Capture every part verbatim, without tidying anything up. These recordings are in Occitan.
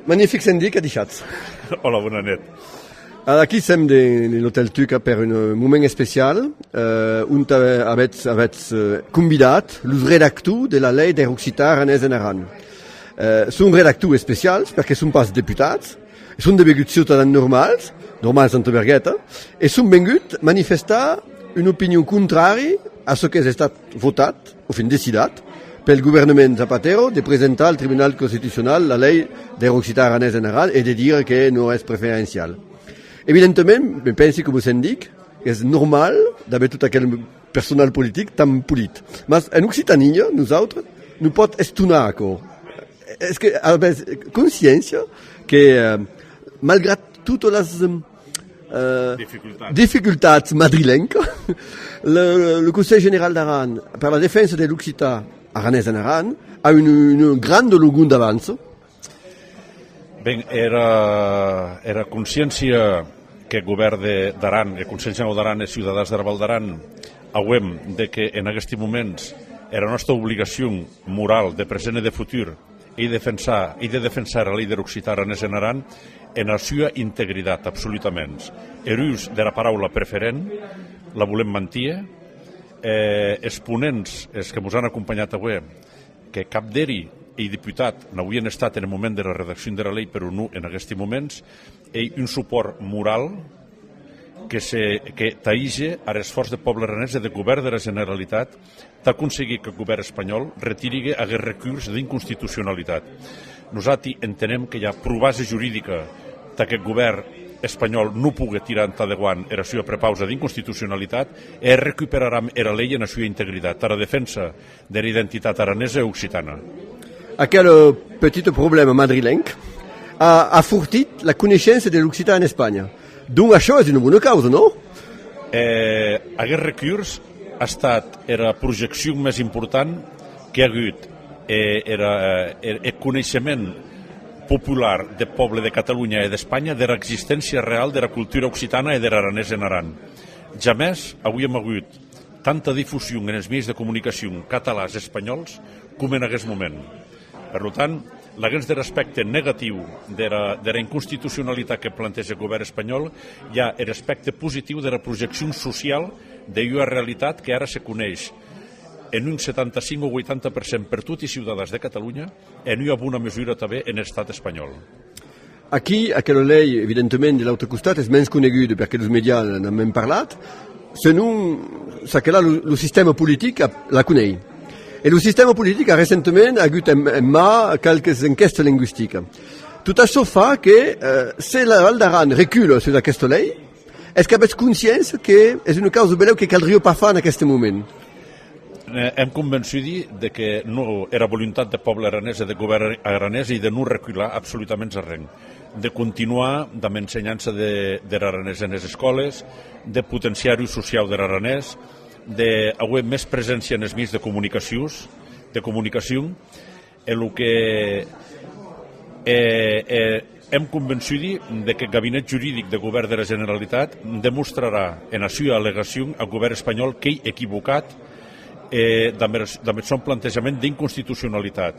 Magnific, Sendic, adishatz. Hola, bona net. Aquí sèm de, de l'Otèl Tuca per un moment especial, eh, ont ave-, avètz, avètz, eh, convidat los redactors de la lei der occitan aranés en Aran. Eh, son redactors especials perque son pas deputats, son devenguts ciutadans normals, normals entre vergueta, e son venguts manifestar una opinion contrària a çò qu'es estat votat, o fin decidat, pel governament Zapatero de presentar al Tribunal Constitucional la lei der occitan aranés en Aran e de dire que non es preferencial. Evidentament, me pensi, coma Sendic, es normal d'aver tot aquel personal politic tan polit. Mas en Occitània, nosautres, nos pòt estonar aquò. Es que avètz consciéncia que, eh, malgrat totas las, eh, dificultats. Dificultats madrilencas, le, le Conselh General d'Aran per la defensa de l'occitan aranés en Aran a una, una granda longor d'avança? Ben, era, era consciéncia que Govèrn de, d'Aran, e Conselh Generau d'Aran e ciutadans dera Val d'Aran auem de que en aguesti moments era nòsta obligacion moral de present e de futur ei defensar, ei de defensar era lei der occitan aranés en Aran ena sua integritat, absolutaments. Er us dera paraula preferent la volem mantier. Eh, es ponents, es que mos an acompanhat aué, que cap d'eri ei deputat, n'auien estat en eth moment dera redaccion dera lei, però non en aguesti moments, ei un supòrt moral que se, que taïge ar esfòrç deth pòble aranés e deth govèrn dera Generalitat tà aconseguir qu'eth govèrn espanhòl retirigue aguest recurs d'inconstitucionalitat. Nosati entenem que i a pro base juridica tà qu'eth govèrn espanhòl non pogue tirar entà deuant era sua prepausa d'inconstitucionalitat e recuperaram era lei ena sua integritat, tara defensa dera identitat aranesa e occitana. Aquel, eh, petit problèma madrilenc a afortit la coneishença de l'occitan en Espanha. Donc, açò es una bona causa, non? Eh, aguest recurs a estat era projeccion mès important qu'a agut, eh, era, eh, eth coneishement popular deth pòble de Catalonha e d'Espanha dera existéncia real dera cultura occitana e der aranés en Aran. Jamès auíem agut tanta difusion enes mieis de comunicacion catalans e espanhòls coma en aguest moment. Per lo tant, laguens der aspècte negatiu dera, dera inconstitucionalitat que planteja eth govèrn espanhòl, i a er aspècte positiu dera projeccion social de ua realitat que ara se coneish en un setanta-cinc o vuitanta per cent per toti es ciutadans de Catalonha, en ua bona mesura tanben en Estat espanhòl. Aquí, aquela lei, evidentament, de l'autre costat, es mens coneguda, perque los mèdias n'an mens parlat, senon çaquelà lo, lo sistèma politic a-, la conei. E lo sistèma politic a recentament agut en, en man qualques enquèstas lingüisticas. Tot açò fa que, eh, se la Val d'Aran recula sus aquesta lei, es qu'avètz consciéncia que es una causa belèu que caldriá pas far en aqueste moment? Eh, èm convençudi de que non, era voluntat deth pòble aranés e deth govèrn aranés ei de non recular absolutaments arren, de continuar damb ensenhança de, der aranés enes escòles, de potenciar er us sociau der aranés, de auer mès preséncia enes mieis de comunicacions, de comunicacion, e lo que, e, e èm convençudi de qu'eth gabinet juridic de govèrn dera Generalitat demostrarà ena sua allegacion ath govèrn espanhòl qu'ei equivocat, e damb er, damb eth sòn plantejament d'inconstitucionalitat.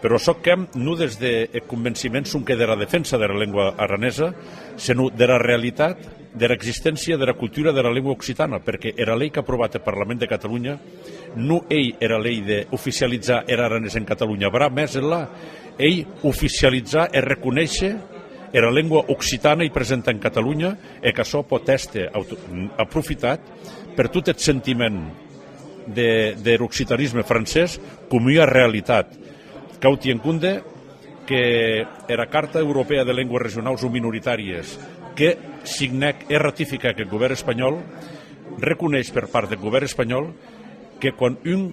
Però açò qu'èm non des deth convenciment sonque dera defensa dera lengua aranesa, senon dera realitat dera existéncia dera cultura dera lengua occitana, perque era lei qu'a aprovat eth Parlament de Catalonha non ei era lei d'oficializar er aranés en Catalonha, bra mès enlà, ei oficializar e reconéisher era lengua occitana ei presenta en Catalonha e qu'açò pòt èster auto-, aprofitat per tot eth sentiment de, der occitanisme francés com ua realitat. Cau tier en compde que era Carta Europèa de Lengües Regionaus o Minoritàries que signèc e ratificèc eth govèrn espanhòl reconeish per part deth govèrn espanhòl que quan un,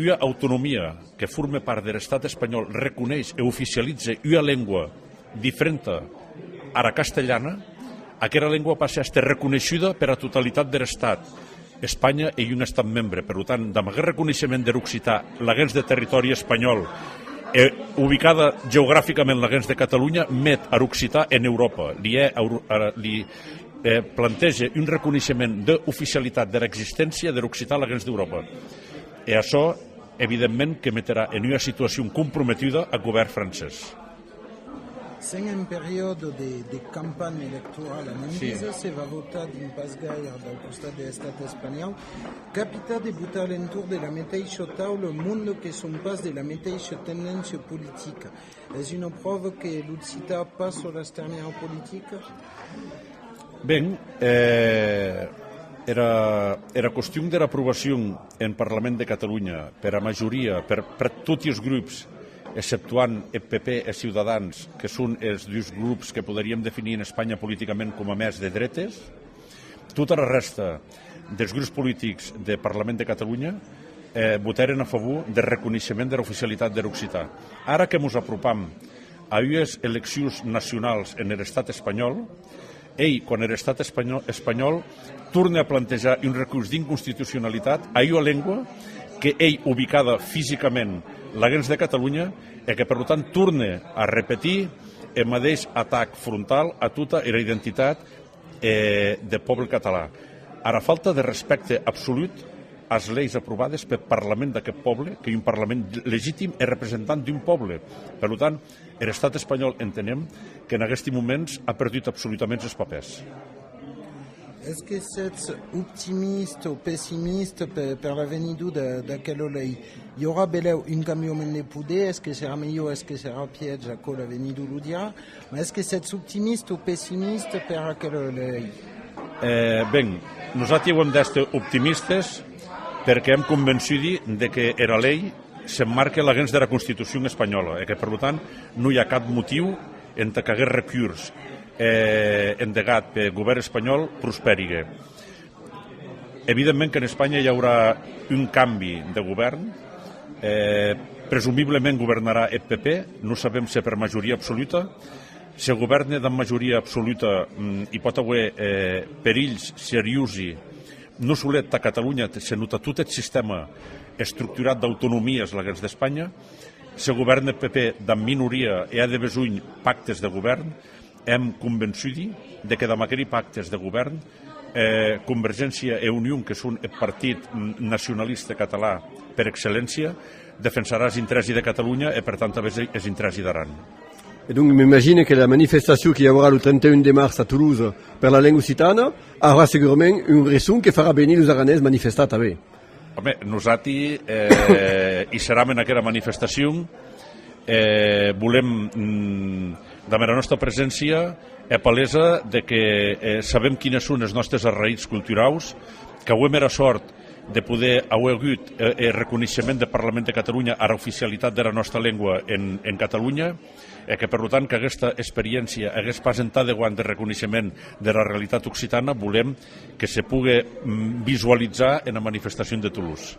ua autonomia que forme part der Estat espanhòl reconeish e oficialize ua lengua diferenta ara castelhana, aquera lengua passe a èster reconeishuda pera totalitat der Estat. Espanha ei un Estat membre, per lo tant, damb aguest reconeishement der occitan laguens de territòri espanhòl e ubicada geograficament laguens de Catalonha, met ar occitan en Euròpa, li hè, euro-, ara, li, eh, plantege un reconeishement d'oficialitat dera existéncia der occitan laguens d'Euròpa. E açò, evidentment, que meterà en ua situacion comprometuda ath govèrn francés. Sèm en periòde de, de campanha electorala, n'èm disa, se va votar dins pas gaire dau costat de l'estat espanhòu. Capita de votar a l'entorn de la meteissa taula monde que son pas de la meteissa tendéncia politica. Es una pròva que l'occitan passa las terminas politicas? Ben, eh, era, era qüestion dera aprobacion en Parlament de Catalonha, pera majoria, per, per toti es grops, exceptuant eth P P e Ciutadans, que son es dus grops que poderíem definir en Espanha politicament coma mès de dretes, tota era rèsta des grops politics de Parlament de Catalonha, eh, votèren a favor deth reconeishement dera oficialitat der occitan. Ara que mos apropam a ues eleccions nacionals en er Estat espanhòl, ei quan er Estat espanhò-, espanhòl torne a plantejar un recurs d'inconstitucionalitat a ua lengua que ei ubicada fisicament laguens de Catalonha e que, per tant, torne a repetir eth madeish atac frontal a tota era identitat, eh, deth pòble català. Ara falta de respècte absolut as leis aprovades peth Parlament d'aqueth pòble, qu'ei un Parlament legitim e representant d'un pòble. Per tant, er Estat espanhòl, entenem que en aguesti moments a perdut absolutaments es papèrs. Es que sètz optimista o pessimista per, per l'avenidor de, d'aquela lei? I aurà belèu un cambiament de poder, es que serà melhor, es que serà pièg, aquò l'avenidor lo dirà, mas es que sètz optimista o pessimista per aquela lei? Eh, ben, nosati auem d'èster optimistes perque èm convençudi de que era lei s'emmarque laguens dera Constitucion espanhòla e que, per tant, non i a cap motiu entà qu'aguest recurs, eh, endegat peth govèrn espanhòl prospèrigue. Evidentment qu'en Espanha i aurà un cambi de govèrn, eh, presumiblement governarà eth P P, non sabem se per majoria absoluta. Se govèrne damb majoria absoluta, mm, i pòt auer, eh, perilhs seriosi, non solet tà Catalonha, senon tà tot eth sistèma estructurat d'autonomies laguens d'Espanha. Se govèrne eth P P damb minoria e a de besonh pactes de govèrn, èm convençudi de que damb aqueri pactes de govèrn, eh, Convergéncia e Union, que son eth partit n-, nacionalista català per excelléncia, defensarà es interèssi de Catalonha e, per tant, tanben es, es interèssi d'Aran. E donc, m'imagine que la manifestacion que i aurà lo trenta un de març a Tolosa per la lenga occitana aurà segurament un resson que farà venir los aranés manifestar tanben. Òme, nosati, eh, i seram en aquera manifestacion. Eh, volem, mm, damb era nòsta preséncia, hèr palesa de que, eh, sabem quines son es nòstes arraïtz culturaus, qu'auem era sòrt de poder auer agut, eh, eth reconeishement deth Parlament de Catalonha ara oficialitat dera nòsta lengua en, en Catalonha, e que, per tant, qu'aguesta experiéncia, aguest pas entà deuant de reconeishement dera realitat occitana, volem que se pogue, mm, visualizar ena manifestacion de Toulouse.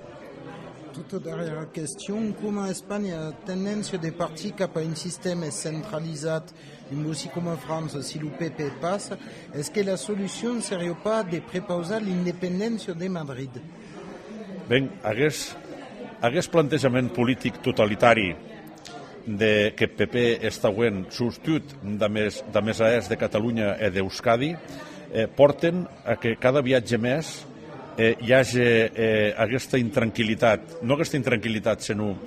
Tota darrèra question, coma Espanha a tendéncia de partir cap a un sistèma centralizat, un bocin coma França, si lo P P passa, es que la solucion seriá pas de prepausar l'independéncia de Madrid? Ben, aguest, aguest plantejament politic totalitari de, que P P està auent, sustot damb es, damb es ahèrs de Catalonha e d'Euskadi, eh, pòrten a que cada viatge mès, eh, i age, eh, aguesta intranquillitat, non aguesta intranquillitat, senon,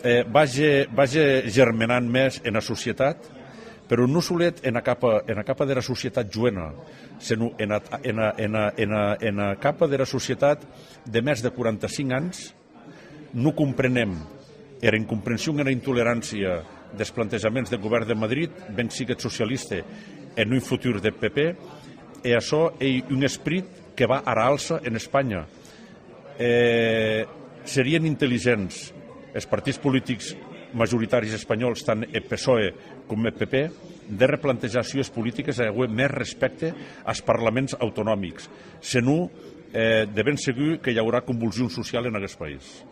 eh, vage, vage germenant mès ena societat, però non solet ena capa, ena capa dera societat joena, senon ena, ena, ena, ena, ena capa dera societat de mès de quaranta-cinc ans. Non comprenem era incomprension e era intolerància des plantejaments deth govèrn de Madrid, ben siguet socialiste en un futur deth P P, e açò ei un esprit que va ara alça en Espanha. Eh, serien intelligents es partits politics majoritaris espanhòls, tant eth PSOE com eth PP, de replantejar sues politiques e auer mès respècte as parlaments autonomics. Se non, eh, de ben segur que i aurà convulsion social en aguest país.